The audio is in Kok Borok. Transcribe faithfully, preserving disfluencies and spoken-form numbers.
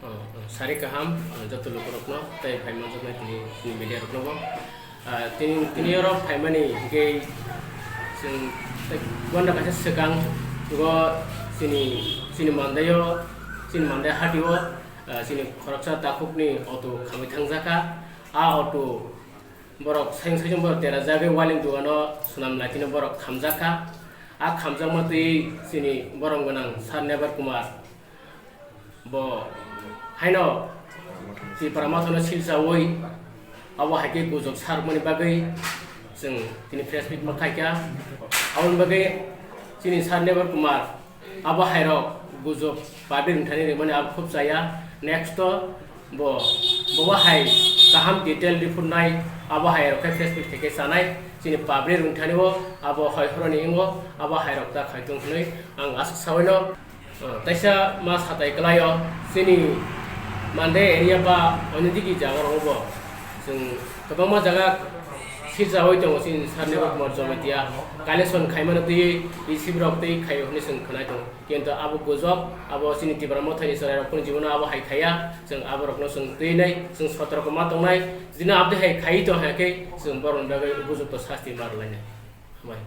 Oh, oh, sari kaham, oh, joto lukurokno tei phai manjaknai tini, tini media rokno bo. Ah, tini, tini oro phaimani hingke chwng tei gwanda kaisa swkang, go chini, chini mandaio, chini mandai hatio, ah, chini khoroksa takhukni auto khamwi thangjakha. A auto borok sayung sayung borok tera jagwi waling dugano swnam laitino borok khamjakha. A khamjakma twi chini borom gwnang Sir Nebar Kumar bo haino Tipra Mothano silsawi abo hai khe gujok sarmani bagwi chwng tini press meet ma khaikha. Aboni bagwi chini Sir Nebar Kumar abo hairok gujok public wngthani rimani abo khub chaya. Next o bo, bobo hai kaham detail report nai abo hairok khe press meet khe khe chanai chini public wngthani o abo hai horoni wngo abo hairok ta khai tong hwnwi ang aswk sawi no. Ah, taisa ma satai kwlaio, chini Mande area ba onidigi jaga rogo bo chwng kwbangma jaga sirjawi tongo chini Sir Nebar Kumar Jamatia. Collection khaimano twi receive rok twi khaio hwnwi chwng khwnai tongo. Kintu abo gujok, abo chini Tipra Mothani chwrairok phano jibono abo hai khaiya, chwng aborokno chwng twi nai, chwng sotorko ma tongnai. Jino aboni hai khai tong hai khe chwng borokni bagwi upojukto sasti ma rwlainai. Hambai.